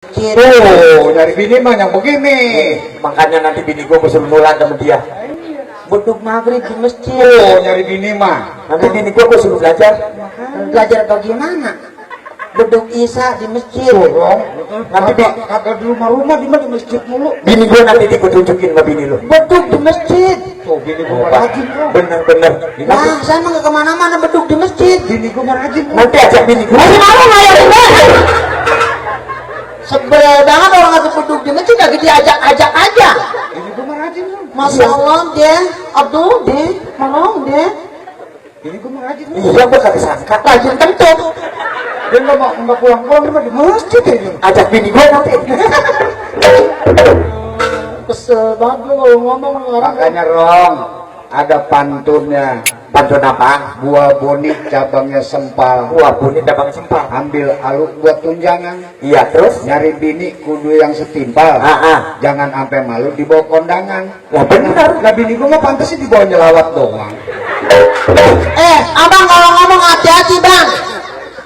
Tuh, dari bini mah yang begini. Makanya nanti bini gue suruh nulan sama dia. Beduk maghrib di masjid. Tuh, nyari bini mah. Nanti bini gue suruh belajar. Belajar bagaimana? Beduk Isya di masjid. Dong. Nanti kagak di rumah-rumah di mana di masjid mulu. bini gue nanti gue tunjukin sama bini lo. Beduk di masjid. Tuh, bini gua mah rajin bro. Bener-bener. Nah, saya mah nggak kemana-mana beduk di masjid. Bini gua mah rajin bro. Nanti ajak bini gue. Masih malu nggak ya? Sebel banget orang nggak beduk di masjid lagi diajak-ajak aja. Bini gua mah rajin bro. Masya Allah dia, Abdul dia, malam dia. Bini gua mah rajin bro. Iya gue kagak sangka. Rajin kentut. Dia nggak pulang-pulang dia mah di masjid aja. Ajak bini gue nanti. Kesel banget lu kalau ngomong orang. Makanya Rong, ada pantunnya. Pantun apa? Buah bonik cabangnya sempal. Wah bunyi dabang sempal. Ambil aluk buat tunjangan. Iya terus? Nyari bini kudu yang setimpal. Jangan sampai malu dibawa kondangan. Lah bener. Lah bini gua mah pantas sih dibawa nyelawat doang. Abang kalau ngomong hati-hati bang.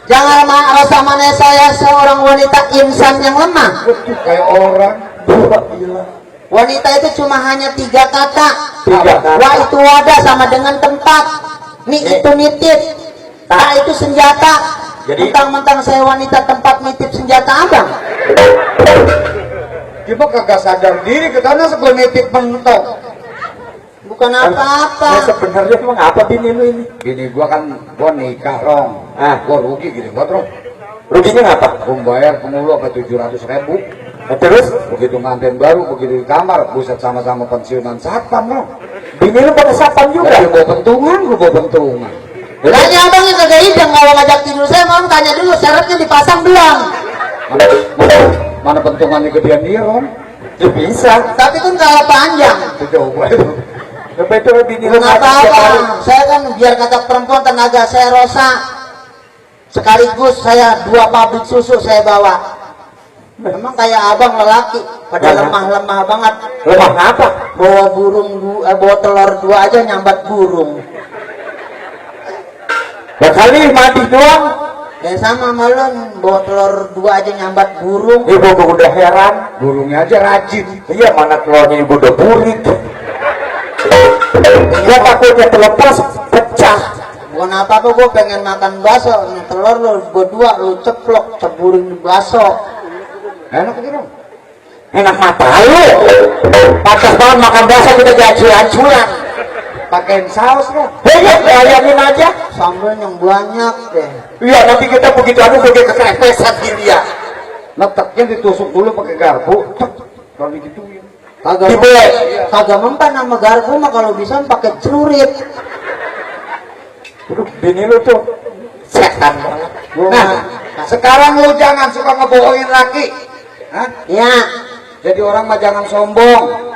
Jangan rasa mana saya seorang wanita insan yang lemah. Betul kayak orang. Wanita itu cuma hanya 3 kata. 3 kata. Wa itu wadah sama dengan tempat. Ni itu nitip. Ta itu senjata. Jadi- mentang-mentang saya wanita tempat nitip senjata abang. Dia mah kagak sadar diri ketana sebelum nitip mentok. Bukan Ya apa-apa. sebenarnya emang apa bini lu ini? Bini gua kan gua nikah Rong. Gua rugi gini gua Rong. Ruginya apa? Gua bayar penghulu apa 700.000. Terus? Begitu nganten baru, begitu di kamar, buset sama-sama pensiunan satpam Rong. Bini lu pada sapam juga? Dia bawa bentungan, gua bawa bentungan. Tanya abangnya kagak ideng kalau ngajak tidur saya mau tanya dulu syaratnya dipasang belum. Mana bentungannya gedean dia Rong? Ya bisa. Tapi kan kalau panjang. Itu coba itu. Apa itu bini lu Nggak ngajak tiap hari? apa-apa. Saya kan biar kata perempuan tenaga saya rosak. Sekaligus saya 2 pabrik susu saya bawa. Memang kayak abang lelaki, pada lemah-lemah banget. Lemah apa? Bawa bawa telur 2 aja nyambat burung. Kali mati doang. Ya sama malon, bawa telur 2 aja nyambat burung. Ibu gua udah heran. Burungnya aja rajin. Iya mana telurnya ibu udah burik. Dia takutnya terlepas pecah. Bukan apa-apa, gue pengen makan bakso. Nih telur lu berdua lu ceplok ceburin di bakso. Enak itu Rong. Enak mata lu. Pantas banget makan bakso kita jajur-jajuran. Pakein saus Rong. Iya, bayarin aja. Sambal yang banyak deh. Iya, nanti kita begitu begitu kekerepesan dia. Letaknya ditusuk dulu pakai garpu. Tek, kalau digituin. Kagak mempan sama garpu mah kalau bisa pakai celurit. Aduh, bini lu tuh setan banget. Nah, sekarang lu jangan suka ngebohongin laki. Hah? Ya, Jadi orang mah jangan sombong.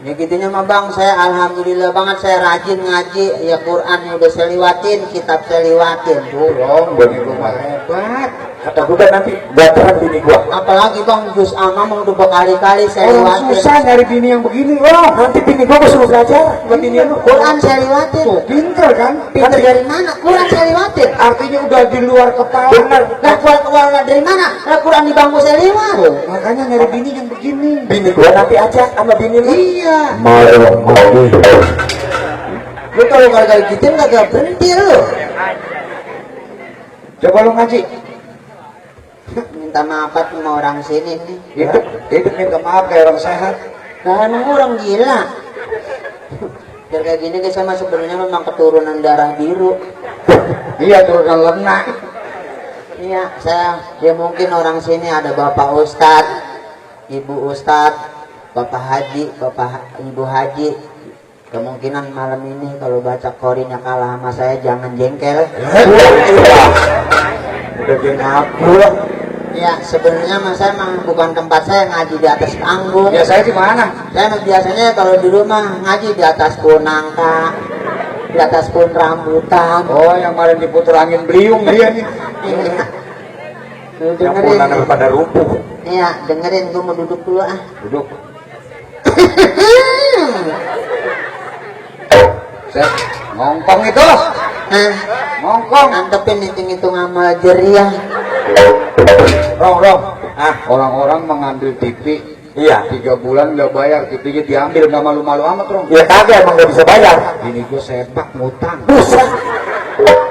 ya gitunya mah bang, saya alhamdulillah banget saya rajin ngaji. Ya Quran udah saya liwatin, kitab saya liwatin. Tuh Rong, bini gua mah hebat. Kata gue kan nanti bateran bini gua. Apalagi bang, juz amma mau udah berkali-kali saya Orang liwatin. susah nyari bini yang begini Rong. Nanti bini gua suruh belajar. Buat bini lu. Quran saya liwatin. Tuh, pinter kan? Pinter dari mana? Quran saya liwatin. Artinya udah di luar kepala. Bener. Nah, keluar dari mana? Nah, Quran di bangku saya lewat. Tuh, makanya nyari bini yang begini. Bini gua nanti aja sama bini lu. Iya. Lu kalau kagak gitu kagak berhenti lu. Coba lu ngaji. Minta maaf sama orang sini nih. Itu minta maaf kayak orang sehat. Nah, emang orang gila. Biar kayak gini guys, saya sebenarnya memang keturunan darah biru. Iya, turunan lenak. Iya, ya mungkin orang sini ada bapak ustad, ibu ustad, bapak haji, ibu haji. Kemungkinan malam ini kalau baca korinya kalah sama saya jangan jengkel. Udah dia ngaku lah. Ya sebenarnya mas saya emang bukan tempat saya ngaji di atas panggung. Ya saya di mana? Saya biasanya kalau di rumah ngaji di atas pohon nangka, di atas pohon rambutan. Oh, yang kemarin diputer angin beliung dia nih. Tuh, Yang dengerin. pulang pada rumpuh. Iya, dengerin, gue mau duduk dulu ah. Duduk. Set, ngongkong itu. Ngongkong. Antepin hitung-hitung amal jeriah. Rong, Orang-orang mengambil TV. Iya. 3 bulan nggak bayar, TV-nya diambil, nggak malu-malu amat, Rom. Ya kagak, emang nggak bisa bayar. Ini gue sepak ngutang. Buset.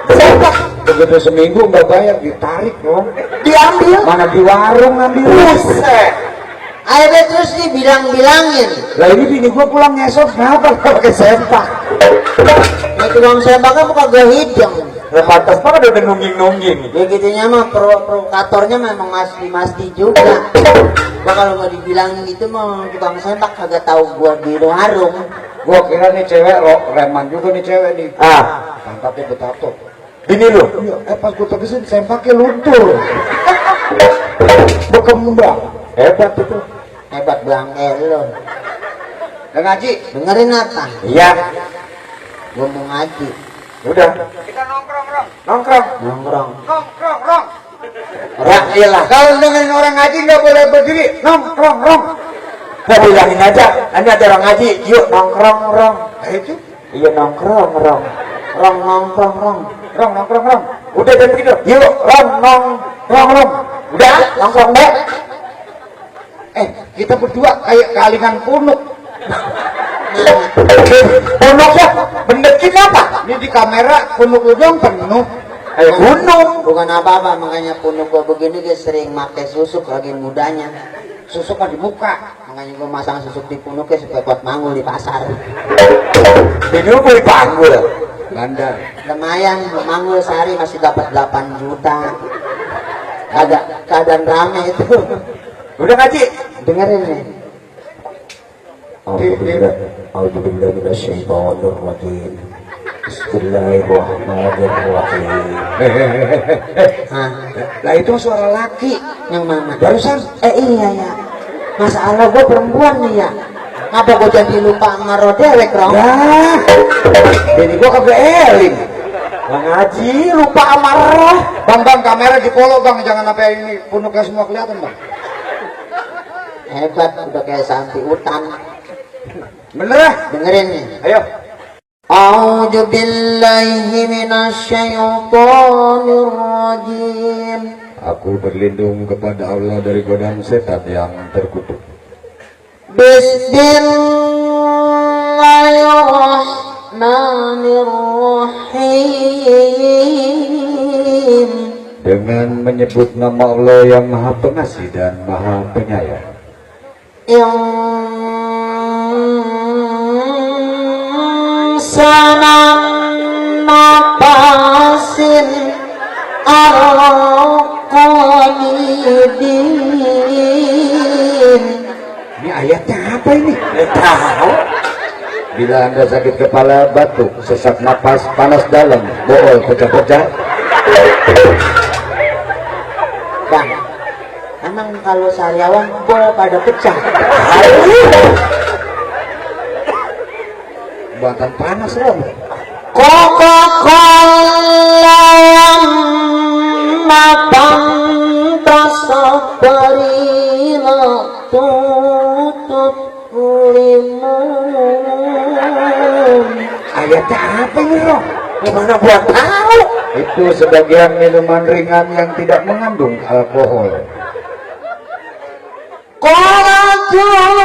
Sepak. Begitu seminggu nggak bayar, ditarik, Rom. Diambil. Mana di warung ngambil. Buset. Akhirnya terus dibilang-bilangin. Lah ini bini gue pulang ngesot, kenapa nggak pakai sepak? Ya tukang sembaknya bukan gak hidung. Ya pantas banget udah nungging-nungging. Ya gitunya mah provokatornya memang masti juga. Gua kalau mau dibilangin gitu mah tukang sembak kagak tahu gua di warung. Gue kira nih cewek, reman juga nih cewek nih. Pantatnya betato. Bini lu? Iya, pas gue tegesin sempaknya luntur. Berkembang. Hebat itu. Hebat bangke lu. Dan ngaji. Dengerin apa? Iya. Gua mau ngaji. Udah. Kita nongkrong, Rom. Nongkrong. Nongkrong. Nongkrong. Ya iyalah. Kalau dengerin orang ngaji nggak boleh berdiri. Nongkrong. Gua bilangin aja. Ini ada orang ngaji. Yuk nongkrong. Itu. Iya nongkrong. Nongkrong. Nongkrong. Udah jadi begitu. Yuk nongkrong. Udah nongkrong deh. Kita berdua kayak kalingan punuk. Punuknya bendekin apa? Ini di kamera punuk lu dong penuh. Gunung. Bukan apa-apa, makanya punuk gua begini dia sering pakai susuk lagi mudanya. Susuk mah di muka. Makanya gua masang susuk di punuknya supaya buat manggul di pasar. Bini lu boleh panggul. Bandar. Lumayan, manggul sehari masih dapat 8 juta. Agak keadaan rame itu. Udah ngaji. Dengerin nih. A'udzubillah minasyaitonirrajim. Bismillahirrahmanirrahim. Lah itu suara laki. Yang mana? Barusan. Iya ya. Masalah gua perempuan nih ya. Ngapa gua jadi lupa sama dewek, Rom? Ya. Bini gua kagak eling. Bang ngaji lupa amarah. Bang, kamera di polo bang, jangan sampai ini punuknya semua kelihatan bang. Hebat, udah kayak santi hutan. Bener ya? Dengerin nih. Ayo. A'udzu billahi minasyaitonir rajim. Aku berlindung kepada Allah dari godaan setan yang terkutuk. Bismillahirrahmanirrahim. Dengan menyebut nama Allah yang Maha Pengasih dan Maha Penyayang. Sanam napasin al-qalidin. Ini ayatnya apa ini? Tahu. Bila Anda sakit kepala, batuk, sesak napas, panas dalam, bool, pecah-pecah. Bang, emang kalau sariawan bol pada pecah. Buatan panas loh. Coca-Cola yang pantas berilah tutup limun. Ayatnya apa ini loh? Gimana gua tahu? Itu sebagian minuman ringan yang tidak mengandung alkohol. Coca-Cola